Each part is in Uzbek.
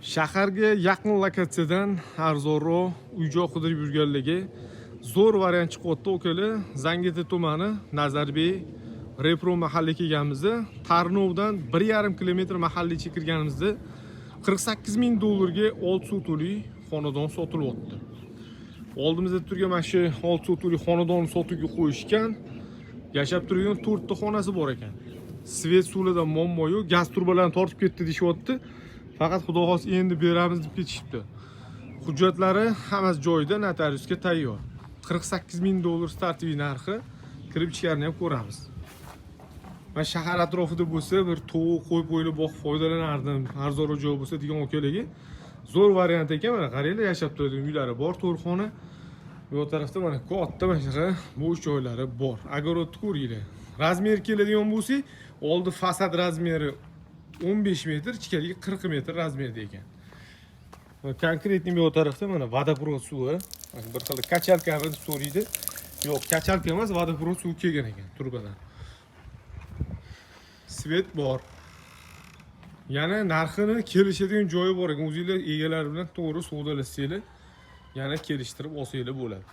Shaharga yaqin lokatsiyadan arzonroq uy joy qidirib yurganlarga zo'r variant chiqyapti, akalar. Zangiota tumani, Nazarbek Repro mahallaga kelganimizda, Tarnovdan 1,5 kilometr mahalla ichiga kirganimizda 48 ming dollarga 6 sotixli xonadon sotilyapti. Oldimizda turgan mana shu 6 sotixli xonadonni sotuvga qo'yishgan. Yashab turgan to'rtta xonasi bor ekan. Свет, suvlarda muammo yo'q, gaz trubalarini tortib ketdi deyishyapti. Faqat xudo xohlasa endi beramiz deb ketishibdi. Hujjatlari hammasi joyida, notariusga tayyor. 48 ming dollar стартовый narxi. Kirib ichkarini ham ko'ramiz. Man shahar atrofida bo'lsa, bir tovuq qo'yib qo'yilib boqib foydalanardim, arzonroq joy bo'lsa degan akalarga zo'r variant ekan. Mana qaranglar, yashab turadigan uylari bor, to'rt xona. Bu yoq tarafda mana katta mana shunaqa bo'sh joylari bor. Огород ni ko'ringlar. Размер keladigan bo'lsak, oldi fasad размер i 15 metr, ichkarigi 40 metr размер da ekan. Конкретный bu yoq tarafda mana водопровод suvi, bir xil качалка deb so'raydi. Yo'q, качалка emas, водопровод suvi kelgan ekan trubadan. Свет bor. Yana narxini kelishadigan joyi bor ekan. O'zinglar egalari bilan to'g'ri savdolashsanglar, yana kelishtirib olsanglar bo'ladi.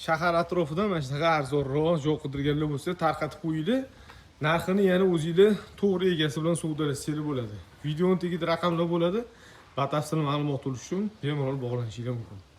Shahar atrofida mana shunaqa arzonroq joy qidirganlar bo'lsa, tarqatib qo'yinglar. Narxini yana o'zinglar to'g'ri egasi bilan savdolashsanglar bo'ladi. Videoni tagida raqamlar bo'ladi. Batafsil ma'lumot olish uchun bemalol bog'lanishinglar mumkin.